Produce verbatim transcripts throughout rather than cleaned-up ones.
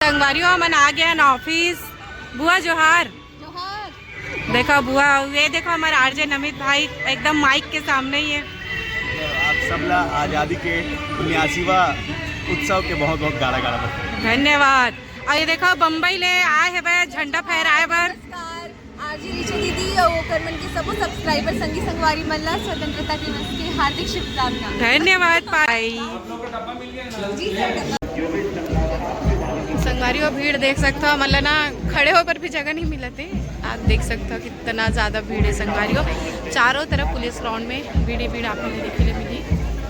संगवारियों, हमन आ गए हैं ऑफिस। बुआ जोहार। जोहार। देखो बुआ, ये देखो हमारा आरजे नमित भाई एकदम माइक के सामने ही है। आप सबला आजादी के उन्यासीवा उत्सव के बहुत बहुत गाड़ा गाड़ा बधाई। धन्यवाद। और ये देखो बम्बई ले आए हे बे झंडा फहराए बर। नमस्कार, आरजे रिचा दीदी और ओकर मन के सबो सब्सक्राइबर संगी संगवारी मन ला स्वतंत्रता दिवस के हार्दिक शुभकामना। धन्यवाद पाई। संगवारी हो भीड़ देख सकते हो, मतलब ना खड़े होकर भी जगह नहीं मिलते। आप देख सकते हो कितना ज्यादा भीड़ है संगवारी हो। चारों तरफ पुलिस ग्राउंड में भीड़ ही भीड़ आप लोग देखे ले मिली।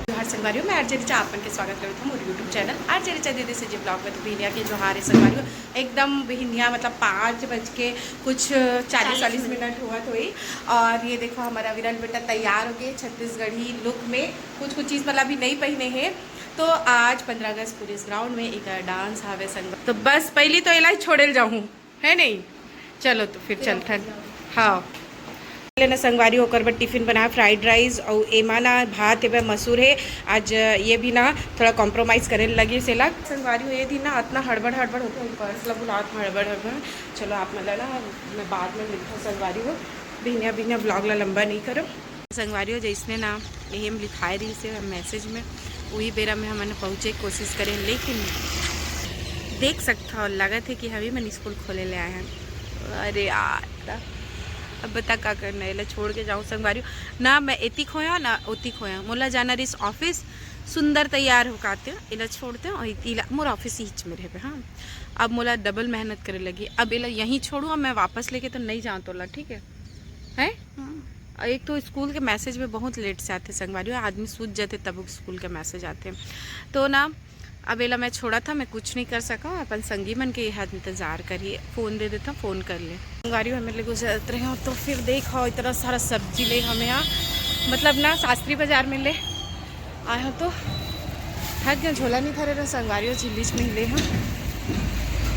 जोहार संगवारी हो, मैं आरजे रिचा आप मन के स्वागत करत हूँ मोर YouTube चैनल आरजे रिचा दीदी से जी ब्लॉग में। तो भैया के जोहार है संगवारी हो। एकदम बिहनिया मतलब पाँच बज के कुछ चालीस चालीस मिनट हुआ थोड़ी। और ये देखो हमारा विरल बेटा तैयार हो गए छत्तीसगढ़ी लुक में। कुछ कुछ चीज़ मतलब अभी नहीं पहने हैं। तो आज पंद्रह अगस्त पुलिस ग्राउंड में एक डांस हवे संग, तो बस पहली तो एला ही छोड़े ल जाऊँ, है नहीं? चलो तो फिर चलथन। हाँ। लेना संगवारी ओकर बर टिफिन बनाए, फ्राइड राइस और एमा ना भात हेबे, मसूर है। आज ये भी ना थोड़ा कॉम्प्रोमाइज करे लगी सेला। संगवारी हो ये दिन ना इतना हड़बड़ हड़बड़ होता है, पर्स ला बुलात हड़बड़ हड़बड़। चलो आप मतलब ना मैं बाद में मिलता हूँ संगवारी हो, बिहनिया बिहनिया ब्लॉग ला लंबा नहीं करो। संगवारी हो जैसने ना एहे में लिखाए रहिस हे मैसेज में, वही बेरा में हमन पहुँचे के कोशिश करें, लेकिन देख सकता हो लगत है कि हमी मन स्कूल खोले ले आए हैं। अरे यार, अब बता का करना है, एला छोड़ के जाऊँ संगवारी हो। ना मैं एती खोया ना ओती खोया, मोला जाना रहिस ऑफिस, सुंदर तैयार हो काते एला छोड़ते और इला मोर ऑफिस हीच में रहबे। हाँ, अब मोला डबल मेहनत करे लगी, अब एला यहीं छोड़ू, अब मैं वापस लेके तो नहीं जाऊँ तोला, ठीक है? हैं? हाँ। एक तो स्कूल के मैसेज में बहुत लेट से आते संगवारी हो, आदमी सूत जाते तब स्कूल के मैसेज आते। तो ना अब एला मैं छोड़ा था, मैं कुछ नहीं कर सका, अपन संगी मन के यहाँ इंतजार करिए, फोन दे देता, फोन कर ले। संगवारी हो हमें ले गुजरत रहे हो तो फिर देखो इतना सारा सब्जी ले हमें यहाँ, मतलब ना शास्त्री बाजार में ले आए हो तो थक गया, झोला नहीं धरे रहे संगवारी हो, झिल्ली में ले हम।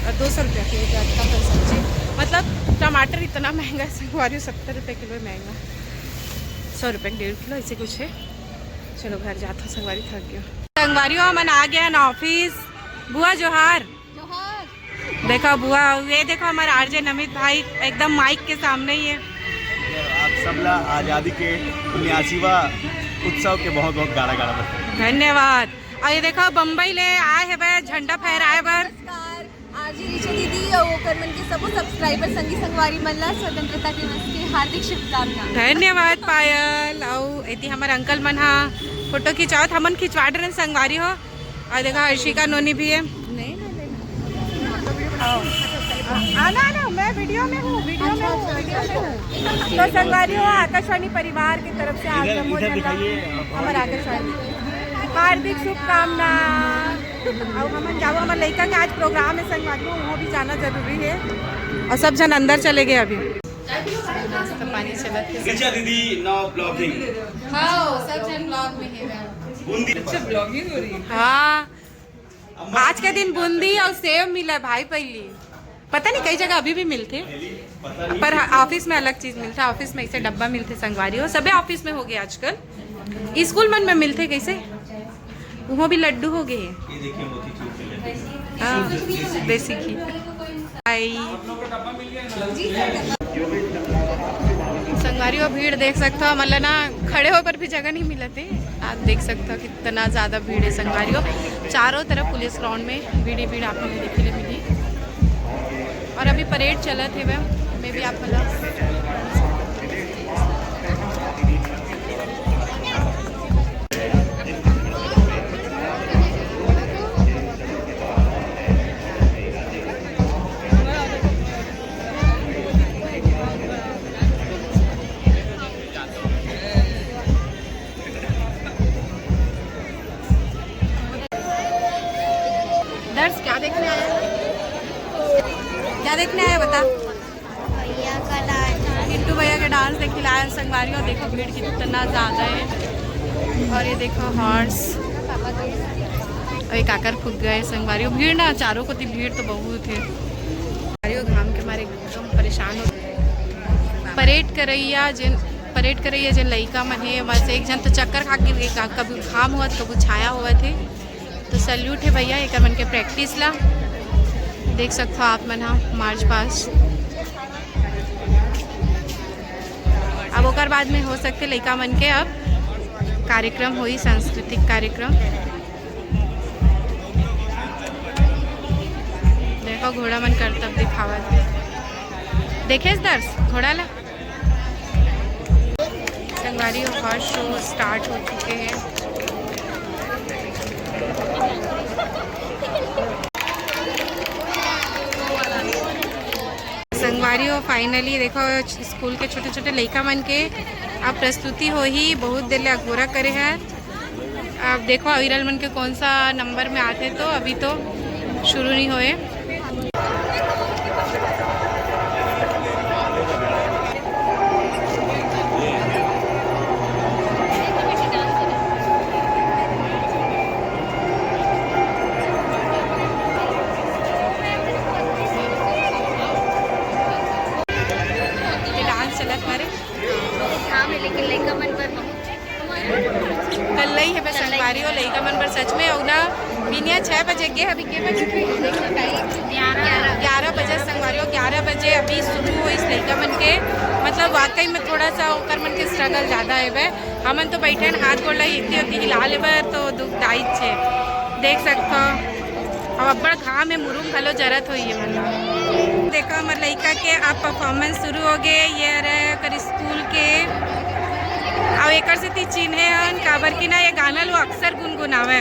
और दो सौ रुपया के एक अटका कर सब्जी, मतलब टमाटर इतना महंगा है संगवारी हो, सत्तर रुपये किलो है महंगा, सौ रुपये का डेढ़ किलो ऐसे कुछ है। चलो घर जाता हूँ संगवारी, थक गया। संगवारी हो हमन आ गए हैं ऑफिस। बुआ जोहार। जोहार। देखो बुआ, ये देखो हमारा आरजे नमित भाई एकदम माइक के सामने ही है। आप सबला आजादी के उन्यासीवा उत्सव के बहुत बहुत गाड़ा गाड़ा बधाई। धन्यवाद। और ये देखो बम्बई ले आए हे बे झंडा फहराए बर। नमस्कार, आरजे रिचा दीदी और ओकर मन के सबो सब्सक्राइबर संगी संगवारी मन ला स्वतंत्रता दिवस के हार्दिक शुभकामना। धन्यवाद पायल। और एती हमारे अंकल मन हा फोटो खिंचावत, हमन खिंचवा डरे संगवारी हो। और देखा हर्षिका नोनी भी है। नहीं, नहीं, नहीं। आओ। आना, आना, मैं वीडियो में हूँ, वीडियो में हूँ, वीडियो में हूँ। तो संगवारी हो, आकाशवाणी परिवार की तरफ से आप इधर, जम्मो इधर जन ला दिखाइए, आप हमारा आकाशवाणी हार्दिक शुभकामना। और हमन जाओ, हमारे लड़का के आज प्रोग्राम है संगवारी हो, वो भी जाना जरूरी है। और सब जन अंदर चले गए अभी। तो पानी चलत है। रिचा दीदी now blogging। हाँ, सब जन ब्लॉग में है। बूंदी। अच्छा, ब्लॉगिंग हो रही है। हाँ, आज के दिन बूंदी और सेव मिला भाई पहली। पता नहीं कई जगह अभी भी मिलते, पर हाँ, ऑफिस में अलग चीज मिलता है। ऑफिस में ऐसे डब्बा मिलते संगवारी हो, सबे ऑफिस में हो गए आजकल। स्कूल मन में मिलते कैसे, वो भी लड्डू हो गए। ये देखिए मोतीचूर के लड्डू। हाँ, देसी घी। आई। संगवारी हो भीड़ देख सकते हो, मतलब ना खड़े होकर भी जगह नहीं मिलते। आप देख सकते हो कितना ज्यादा भीड़ है संगवारी हो। चारों तरफ पुलिस ग्राउंड में भीड़ ही भीड़ आप लोग देखे ले मिली। और अभी परेड चलत है, मैं भी आप मतलब दर्श क्या देखने आया है? क्या देखने आया बता? भैया का डांस। किट्टू भैया के डांस देखे ला आया संगवारी हो। देखो भीड़ कितना ज्यादा है। और ये देखो हॉर्स, अउ एक आकर फूक गए संगवारी हो। भीड़ ना चारों कोती भीड़ तो बहुत है। संगवारी हो घाम के मारे एकदम परेशान हो। परेड करैया जेन, परेड करैया जेन लइका मन हे, ओमा से एक झन तो चक्कर खा के गिर गे, कभी घाम होवत, कभी छाया होवत हे। तो सैल्यूट हे भैया, एकर मन के प्रैक्टिस ला। देख सकथो आप मन ह मार्च पास्ट। अब ओकर बाद में हो सकथे लइका मन के अब कार्यक्रम होही, सांस्कृतिक कार्यक्रम। देखो घोड़ा मन करतब दिखावत हे। देखेस दर्श घोड़ा ला? संगवारी हो, हॉर्स शो स्टार्ट हो चुके हैं। संगवारी हो, फाइनली देखो स्कूल के छोटे छोटे लइका मन के अब प्रस्तुति होही। बहुत देर ले अगोरा करे हैं। अब देखो अविरल मन के कौन सा नंबर में आते, तो अभी तो शुरू नहीं होए। ये डांस चलत हमारे। बहुत घाम है, लेकिन लइका मन पर बहुत कल्लई हेबे संगवारी हो लइका मन बर सच में। अउ ना बिनिया छह बजे के, अभी के बजे के? ग्यारह। ग्यारह बजे संगवारी हो, ग्यारह बजे अभी शुरू होइस लइका मन के। मतलब वाकई में थोड़ा सा ओकर मन के स्ट्रगल ज़्यादा हेबे। हमन तो बैठे हन, हाथ गोड़ ला इतनी होती हिला लेबे तो दुखदाई छे। देख सकथो अब अब्बड़ घाम हे, मुरुम घलो जरत होही मन ला। देखो हमर लइका के अब परफॉर्मेंस शुरू हो गे। ये रहे ओकर स्कूल के, अउ एकर सेती चिन्हे हन काबर कि ना ये गाना लो अक्सर गुनगुनावे।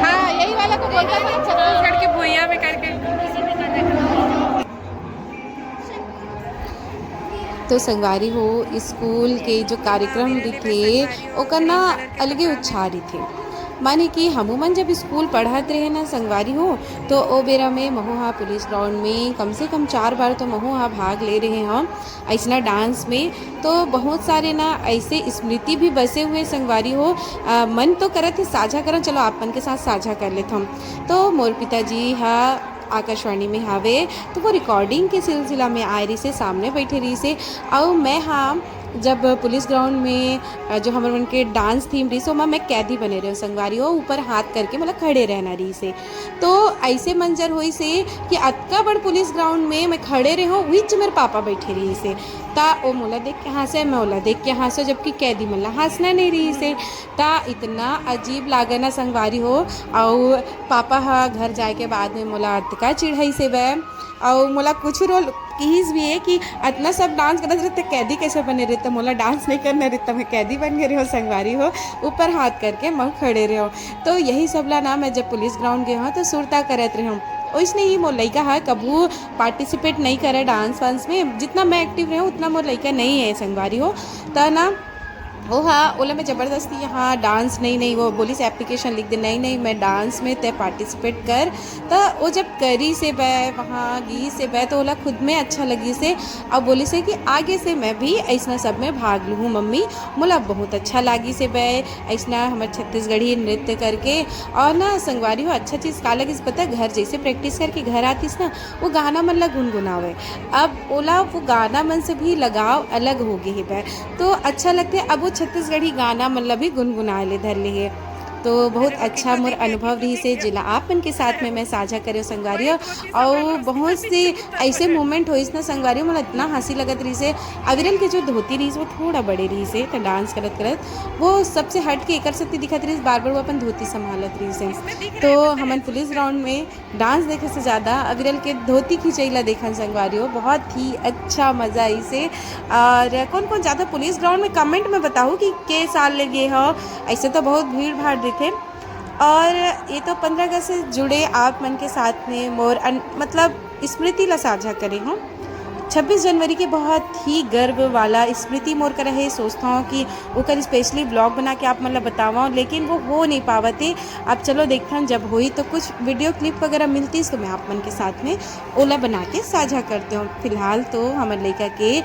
हाँ, यही वाला को बोलता था छत्तीसगढ़ के भुइया में करके। तो संगवारी हो, स्कूल के जो कार्यक्रम रहिथे, ओकर ना अलगे उत्साह रहिथे। माने कि हमू मन जब स्कूल पढ़त रहे ना संगवारी हो, तो ओ बेरा में महू हा पुलिस ग्राउंड में कम से कम चार बार तो महू हा भाग ले रहे हन अइसना डांस में। तो बहुत सारे ना ऐसे स्मृति भी बसे हुए संगवारी हो। अ, मन तो करत हे साझा करन, चलो आप मन के साथ साझा कर लेत हन। तो मोर पिताजी हा आकाशवाणी में हावे, तो वो रिकॉर्डिंग के सिलसिला में आए रहिसे, सामने बैठे रहिसे। अउ मैं हा जब पुलिस ग्राउंड में, अ, जो हमर मन के डांस थीम रहिस, ओमा मैं कैदी बने रहे संगवारी हो, ऊपर हाथ करके मतलब खड़े रहना रहिसे। तो ऐसे मंजर होइसे कि अतका बड़ पुलिस ग्राउंड में मैं खड़े रहे हूँ, बीच मेरे पापा बैठे रहिसे। ता ओ मोला देख के हंसे, मैं ओला देख के हंसो, जबकि कैदी मन ला हंसना नहीं रहिसे। ता इतना अजीब लागे ना संगवारी हो। अउ पापा ह घर जाए के बाद में मोला अतका चिढ़ाइसे बे, अउ मोला कुछ रोल किहिस भी है कि अतना सब डांस करत रहिते, कैदी कैसे बने रहिते, मोला डांस नहीं करना रहिते, मैं कैदी बन गे रहे हो संगवारी हो, ऊपर हाथ करके मैं खड़े रहे हो। तो यही सब ला ना मैं जब पुलिस ग्राउंड गए हूँ तो सुरता करत रहे हूँ। ओइसने ही मोर लइका ह कभू पार्टिसिपेट नहीं करे डांस वांस में, जितना मैं एक्टिव रहे हूँ उतना मोर लइका नहीं है संगवारी हो। त ना ओहा ओला मैं जबरदस्ती यहाँ डांस नहीं, नहीं, वो बोलिस एप्लीकेशन लिख दे, नहीं, नहीं, मैं डांस में तय पार्टिसिपेट कर। त वो जब करिसे बे, वहाँ गिसे बे, तो ओला खुद में अच्छा लगिसे। अउ बोलिसे कि आगे से मैं भी ऐसना सब में भाग लूँ मम्मी, मोला बहुत अच्छा लागिसे बे ऐसना हमर छत्तीसगढ़ी नृत्य करके। अउ ना संगवारी हो, अच्छा चीज़ का लगिस पता, घर जैसे प्रैक्टिस करके घर आतिस ना, वो गाना मन ला गुनगुनावे। अब ओला वो गाना मन से भी लगाव अलग हो गे हे बे। तो अच्छा लगथे, अब वो छत्तीसगढ़ी गाना मन ला भी गुनगुनाए ले धर ले हे। तो बहुत अच्छा मोर अनुभव रहिसे, जेला आप मन के साथ में मैं साझा करेव संगवारी हो। अउ बहुत से ऐसे मोमेंट होइस ना संगवारी हो, मोला इतना हंसी लगत रहिसे। अविरल के जो धोती रहिस वो थोड़ा बड़े रहिसे, तो डांस करत करत वो सबसे हट के एकर सेती दिखत रहिस, बार बार वो अपन धोती संभालत रहिसे। तो हमन पुलिस ग्राउंड में डांस देखे से ज़्यादा अविरल के धोती खिंचई ला देखन संगवारी हो, बहुत ही अच्छा मज़ा आइसे। अउ कौन कौन जाथे पुलिस ग्राउंड में, कमेंट में बताहू कि के साल ले गे हो। ऐसे तो बहुत भीड़ भाड़ रहिथे। अउ ये तो पंद्रह अगस्त से जुड़े आप मन के साथ में मोर अन-, मतलब स्मृति ला साझा करे हूँ। छब्बीस जनवरी के बहुत ही गर्व वाला स्मृति मोर करा हे। सोचता हूँ कि ओकर स्पेशली ब्लॉग बना के आप मन ला बतावं, लेकिन वो हो नहीं पावत हे। अब चलो देखथन, जब होई तो कुछ वीडियो क्लिप वगैरह मिलतीस तो मैं आप मन के साथ में ओला बना के साझा करते हूँ। फिलहाल तो हमर लइका के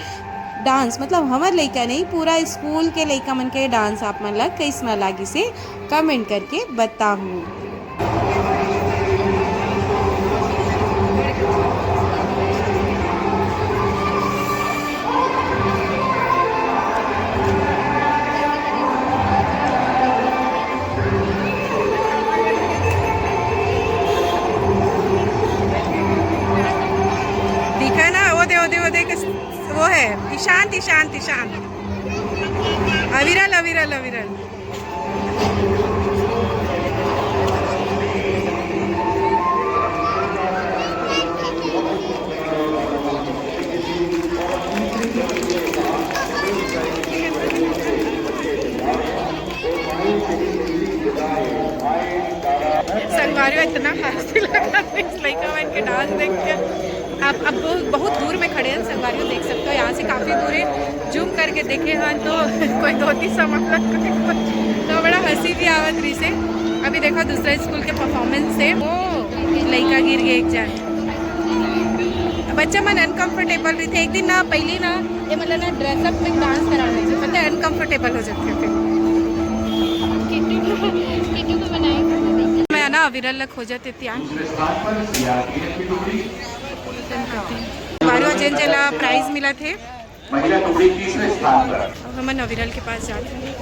डांस, मतलब हमर लइका नहीं, पूरा स्कूल के लइका मन के डांस आप मन ला कइसना लागिसे, कमेंट करके बताहू। ईशांत, ईशांत, ईशांत। अविरल, अविरल, अविरल। संगवारी हो, इतना हंसी लगा इस लड़का मन के डांस देख के। आप अब बहुत, बहुत दूर में खड़े हैं संगवारी हो, देख सकते हो यहाँ से काफ़ी दूर है। जूम करके देखे हैं तो कोई धोती समझ लगता है, तो बड़ा हंसी भी आवत रही से। अभी देखो दूसरा स्कूल के परफॉर्मेंस से वो लड़का गिर गए एक जन। बच्चा मन अनकंफर्टेबल रहिथे। एक दिन ना पहले ना ये मतलब ना ड्रेसअप में डांस कराना चाहिए, पता है अनकंफर्टेबल हो जाते हैं फिर। किट्टू को, किट्टू को बनाएंगे। मैं ना अविरल ला खोजत हे तिया। बारो जेन जेला प्राइज मिला थे। महिला टुकड़ी तीसरे स्थान पर। अब हमन अविरल के पास जाते हैं।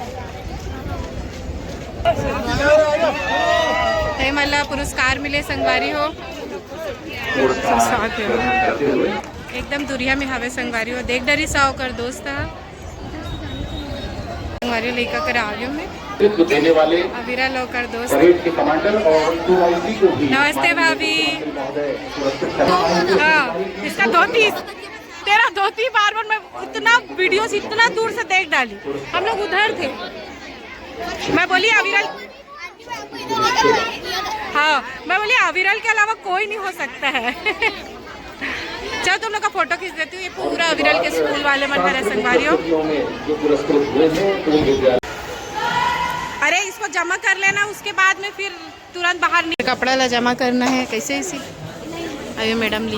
ते मला पुरस्कार मिले संगवारी हो। एकदम दुरिया में हवे संगवारी हो, देख डरी सा ओकर दोस्त ह। संगवारी लइका कर आगे में नेतृत्व देने वाले अविरल ओकर दोस्त। परेड के कमांडर और टू आईजी को भी नमस्ते भाभी। महोदय पुरस्कृत करने आए हैं। हाँ, इसका धोती, तेरा धोती बार बार मैं इतना वीडियो से इतना दूर से देख डाली, हम लोग उधर थे। मैं बोली अविरल, हाँ, मैं बोली अविरल के अलावा कोई नहीं हो सकता है। चलो तुम लोग का फोटो खींच देती हूँ। ये पूरा अविरल के स्कूल वाले मन भरे संगवारी हो। अरे इसको जमा कर लेना, उसके बाद में फिर तुरंत बाहर निकल। कपड़ा ला जमा करना है, कैसे इसी? अभी मैडम ली।